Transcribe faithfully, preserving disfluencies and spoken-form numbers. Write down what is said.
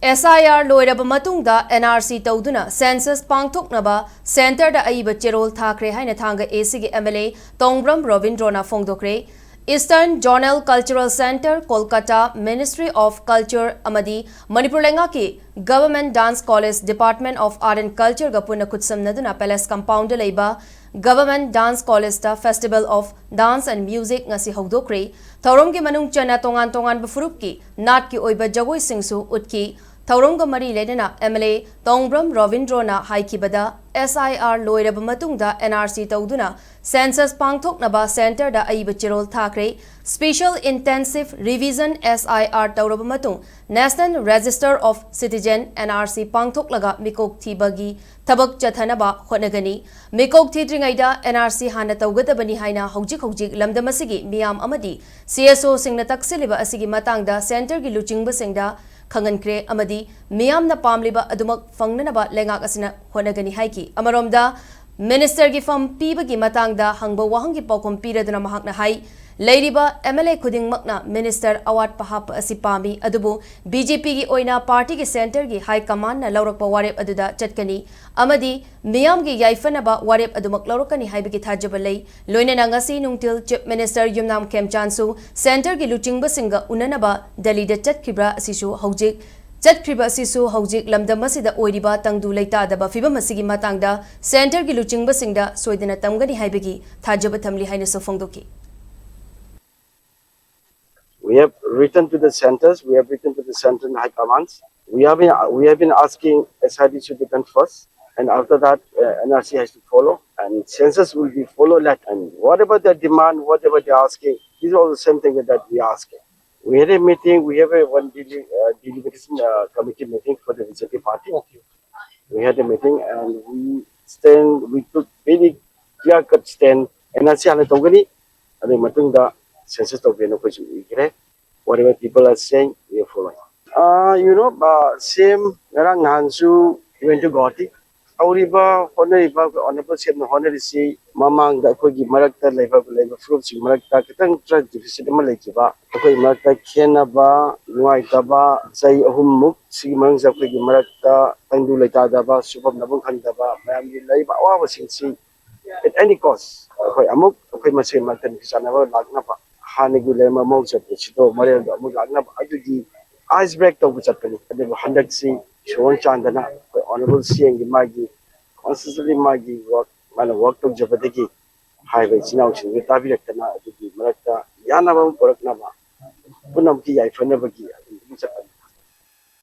S I R ꯂꯣꯏꯔꯕ ꯃꯇꯨꯡꯗ and R C ꯇꯧꯗꯨꯅ ꯁꯦꯟꯁꯁ ꯄꯥꯡꯊꯣꯛꯅꯕ ꯁꯦꯟꯇꯔꯗ ꯑꯏꯕ ꯆꯦꯔꯣꯜ ꯊꯥꯈ꯭ꯔꯦ ꯍꯥꯏꯅ ꯊꯥꯡꯒ ꯑꯦ ꯁꯤꯒꯤ ꯑꯦꯝ ꯑꯦꯜ ꯑꯦ ꯇꯣꯡꯕ꯭ꯔꯝ ꯔꯣꯕꯤꯟꯗ꯭ꯔꯣꯅ ꯐꯣꯡꯗꯣꯛꯈ꯭ꯔꯦ꯫ Eastern Zonal Cultural Centre, Kolkata, Ministry of Culture ꯑꯃꯗꯤ ꯃꯅꯤꯄꯨꯔ ꯂꯩꯉꯥꯛꯀꯤ Government Dance College, Department of Art and Cultureꯒ ꯄꯨꯟꯅ ꯈꯨꯠꯁꯝꯅꯗꯨꯅ Palace Compoundꯗ ꯂꯩꯕ Government Dance Collegeꯇ Festival of Dance and Music ꯉꯁꯤ ꯍꯧꯗꯣꯛꯈ꯭ꯔꯦ꯫ ꯊꯧꯔꯝꯒꯤ ꯃꯅꯨꯡ ꯆꯟꯅ ꯇꯣꯉꯥꯟ ꯇꯣꯉꯥꯟꯕ ꯐꯨꯔꯨꯞꯀꯤ ꯅꯥꯠꯀꯤ ꯑꯣꯏꯕ ꯖꯒꯣꯏꯁꯤꯡꯁꯨ ꯎꯠꯈꯤ꯫ ꯊꯧꯔꯝꯒ ꯃꯔꯤ ꯂꯩꯅꯅ ꯑꯦꯝ ꯑꯦꯜ ꯑꯦ ꯇꯣꯡꯕ꯭ꯔꯝ ꯔꯣꯕꯤꯟꯗ꯭ꯔꯣꯅ ꯍꯥꯏꯈꯤꯕꯗ, ꯑꯦꯁ ꯑꯥꯏ ꯑꯥꯔ ꯂꯣꯏꯔꯕ ꯃꯇꯨꯡꯗ ꯑꯦꯟ ꯑꯥꯔ ꯁꯤ ꯇꯧꯗꯨꯅ ꯁꯦꯟꯁꯁ ꯄꯥꯡꯊꯣꯛꯅꯕ ꯁꯦꯟꯇꯔꯗ ꯑꯏꯕ ꯆꯦꯔꯣꯜ ꯊꯥꯈ꯭ꯔꯦ꯫ Special Intensive Revision, S I R, ꯇꯧꯔꯕ ꯃꯇꯨꯡ National Register of Citizen, N R C, ꯄꯥꯡꯊꯣꯛꯂꯒ ꯃꯤꯀꯣꯛ ꯊꯤꯕꯒꯤ ꯊꯕꯛ ꯆꯠꯊꯅꯕ ꯍꯣꯠꯅꯒꯅꯤ꯫ ꯃꯤꯀꯣꯛ ꯊꯤꯗ꯭ꯔꯤꯉꯩꯗ ꯑꯦꯟ ꯑꯥꯔ ꯁꯤ ꯍꯥꯟꯅ ꯇꯧꯒꯗꯕꯅꯤ ꯍꯥꯏꯅ ꯍꯧꯖꯤꯛ ꯍꯧꯖꯤꯛ ꯂꯝꯗꯝ ꯑꯁꯤꯒꯤ ꯃꯤꯌꯥꯝ ꯑꯃꯗꯤ ꯁꯤ ꯑꯦꯁ ꯑꯣꯁꯤꯡꯅ ꯇꯛꯁꯤꯜꯂꯤꯕ ꯑꯁꯤꯒꯤ ꯃꯇꯥꯡꯗ ꯁꯦꯟꯇꯔꯒꯤ ꯂꯨꯆꯤꯡꯕꯁꯤꯡꯗ ꯈꯪꯍꯟꯈ꯭ꯔꯦ ꯑꯃꯗꯤ ꯃꯤꯌꯥꯝꯅ ꯄꯥꯝꯂꯤꯕ ꯑꯗꯨꯃꯛ ꯐꯪꯅꯅꯕ ꯂꯩꯉꯥꯛ ꯑꯁꯤꯅ ꯍꯣꯠꯅꯒꯅꯤ ꯍꯥꯏꯈꯤ꯫ ꯑꯃꯔꯣꯝꯗ, ꯃꯤꯅꯤꯁꯇꯔꯒꯤ ꯐꯝ ꯄꯤꯕꯒꯤ ꯃꯇꯥꯡꯗ ꯍꯪꯕ ꯋꯥꯍꯪꯒꯤ ꯄꯥꯎꯈꯨꯝ ꯄꯤꯔꯗꯨꯅ ꯃꯍꯥꯛꯅ ꯍꯥꯏ, ꯂꯩꯔꯤꯕ ꯑꯦꯝ ꯑꯦꯜ ꯑꯦ ꯈꯨꯗꯤꯡꯃꯛꯅ ꯃꯤꯅꯤꯁꯇꯔ ꯑꯋꯥꯠꯄ ꯍꯥꯞꯄ ꯑꯁꯤ ꯄꯥꯝꯃꯤ, ꯑꯗꯨꯕꯨ ꯕꯤ ꯖꯦ ꯄꯤꯒꯤ ꯑꯣꯏꯅ ꯄꯥꯔꯇꯤꯒꯤ ꯁꯦꯟꯇꯔꯒꯤ ꯍꯥꯏ ꯀꯃꯥꯟꯅ ꯂꯧꯔꯛꯄ ꯋꯥꯔꯦꯞ ꯑꯗꯨꯗ ꯆꯠꯀꯅꯤ ꯑꯃꯗꯤ ꯃꯤꯌꯥꯝꯒꯤ ꯌꯥꯏꯐꯅꯕ ꯋꯥꯔꯦꯞ ꯑꯗꯨꯃꯛ ꯂꯧꯔꯛꯀꯅꯤ ꯍꯥꯏꯕꯒꯤ ꯊꯥꯖꯕ ꯂꯩ꯫ ꯂꯣꯏꯅꯅ ꯉꯁꯤ ꯅꯨꯡꯊꯤꯜ ꯆꯤꯐ ꯃꯤꯅꯤꯁꯇꯔ ꯌꯨꯝꯅꯥꯝ ꯈꯦꯝꯆꯥꯟꯁꯨ ꯁꯦꯟꯇꯔꯒꯤ ꯂꯨꯆꯤꯡꯕꯁꯤꯡꯒ ꯎꯅꯅꯕ ꯗꯦꯜꯂꯤꯗ ꯆꯠꯈꯤꯕ꯭ꯔꯥ ꯑꯁꯤꯁꯨ ꯍꯧꯖꯤꯛ ꯆꯠꯈ꯭ꯔꯤꯕ ꯑꯁꯤꯁꯨ ꯍꯧꯖꯤꯛ ꯂꯝꯗꯝ ꯑꯁꯤꯗ ꯑꯣꯏꯔꯤꯕ ꯇꯪꯗꯨ ꯂꯩꯇꯥꯗꯕ ꯐꯤꯕꯝ ꯑꯁꯤꯒꯤ ꯃꯇꯥꯡꯗ ꯁꯦꯟꯇꯔꯒꯤ ꯂꯨꯆꯤꯡꯕꯁꯤꯡꯗ ꯁꯣꯏꯗꯅ ꯇꯝꯒꯅꯤ ꯍꯥꯏꯕꯒꯤ ꯊꯥꯖꯕ ꯊꯝꯂꯤ ꯍꯥꯏꯅꯁꯨ ꯐꯣꯡꯗꯣꯛꯈꯤ꯫ We have written to the centers, we have written to the central high commands. We have been, we have been asking S I D should be done first, and after that, uh, N R C has to follow, and census will be followed. Like, and whatever their demand, whatever they're asking, these are all the same thing that we are asking. We had a meeting, we have a one deli- uh, deliberation uh, committee meeting for the B J P party. We had a meeting and we stand, we took very clear cut stand. N R C ꯍꯥꯟꯅ ꯇꯧꯒꯅꯤ, ꯑꯗꯨꯒꯤ ꯃꯇꯨꯡꯗ census ꯇꯧꯒꯦꯅ ꯑꯩꯈꯣꯏꯁꯨ ꯏꯈ꯭ꯔꯦ꯫ Whatever people are saying, we are following. Uh, you know, uh, same ꯉꯔꯥꯡ ꯅꯍꯥꯟꯁꯨ we went to Guwahati. ꯇꯧꯔꯤꯕ ꯍꯣꯠꯅꯔꯤꯕ ꯑꯩꯈꯣꯏ honourable ꯁꯦꯝꯅ ꯍꯣꯠꯅꯔꯤꯁꯤ ꯃꯃꯥꯡꯗ ꯑꯩꯈꯣꯏꯒꯤ ꯃꯔꯛꯇ ꯂꯩꯕ ꯂꯩꯕ ꯐꯨꯔꯨꯞꯁꯤꯡ ꯃꯔꯛꯇ ꯈꯤꯇꯪ ꯈꯔ ꯗꯤꯐꯤꯁꯤꯠ ꯑꯃ ꯂꯩꯈꯤꯕ, ꯑꯩꯈꯣꯏ ꯃꯔꯛꯇ ꯈꯦꯟꯅꯕ, ꯅꯨꯡꯉꯥꯏꯇꯕ, ꯆꯍꯤ ꯑꯍꯨꯝꯃꯨꯛ ꯁꯤꯒꯤ ꯃꯅꯨꯡꯗ ꯑꯩꯈꯣꯏꯒꯤ ꯃꯔꯛꯇ ꯇꯪꯗꯨ ꯂꯩꯇꯥꯗꯕ, ꯁꯨꯐꯝ ꯅꯣꯝꯐꯝ ꯈꯪꯗꯕ, ꯃꯌꯥꯝꯒꯤ ꯂꯩꯔꯤꯕ ꯑꯋꯥꯕꯁꯤꯡꯁꯤ at any cost ꯑꯩꯈꯣꯏ ꯑꯃꯨꯛ ꯑꯩꯈꯣꯏ ꯃꯁꯦꯟ ꯃꯔꯛꯇ ꯅꯨꯡꯁꯤ ꯆꯥꯟꯅꯕ ꯂꯥꯛꯅꯕ, ꯍꯥꯟꯅꯒꯤ ꯂꯩꯔꯝꯕ ꯃꯑꯣꯡ ꯆꯠꯄꯁꯤꯗꯣ ꯃꯔꯦꯜꯗꯣ ꯑꯃꯨꯛ ꯂꯥꯛꯅꯕ ꯑꯗꯨꯒꯤ ꯑꯥꯏꯁ ꯕ꯭ꯔꯦꯛ ꯇꯧꯕ ꯆꯠꯄꯅꯤ꯫ ꯑꯗꯨꯕꯨ ꯍꯟꯗꯛꯁꯤ ꯏꯁꯣꯔꯅ ꯆꯥꯟꯗꯅ ꯑꯩꯈꯣꯏ ꯑꯣꯅꯔꯦꯕꯜ ꯁꯤ ꯑꯦꯝꯒꯤ ꯃꯥꯒꯤ ꯀꯣꯟꯁꯇꯤꯇ꯭ꯌꯨꯁꯟꯂꯤ ꯃꯥꯒꯤ ꯋꯥꯛ ꯃꯥꯅ ꯋꯥꯛ ꯇꯧꯖꯕꯗꯒꯤ ꯍꯥꯏꯔꯤꯕ ꯏꯆꯤꯟ ꯏꯅꯥꯎꯁꯤꯡꯗꯨ ꯇꯥꯕꯤꯔꯛꯇꯅ ꯑꯗꯨꯒꯤ ꯃꯔꯛꯇ ꯌꯥꯅꯕ ꯑꯃ ꯄꯨꯔꯛꯅꯕ, ꯄꯨꯝꯅꯃꯛꯀꯤ ꯌꯥꯏꯐꯅꯕꯒꯤ ꯑꯗꯨꯝ ꯆꯠꯄꯅꯤ꯫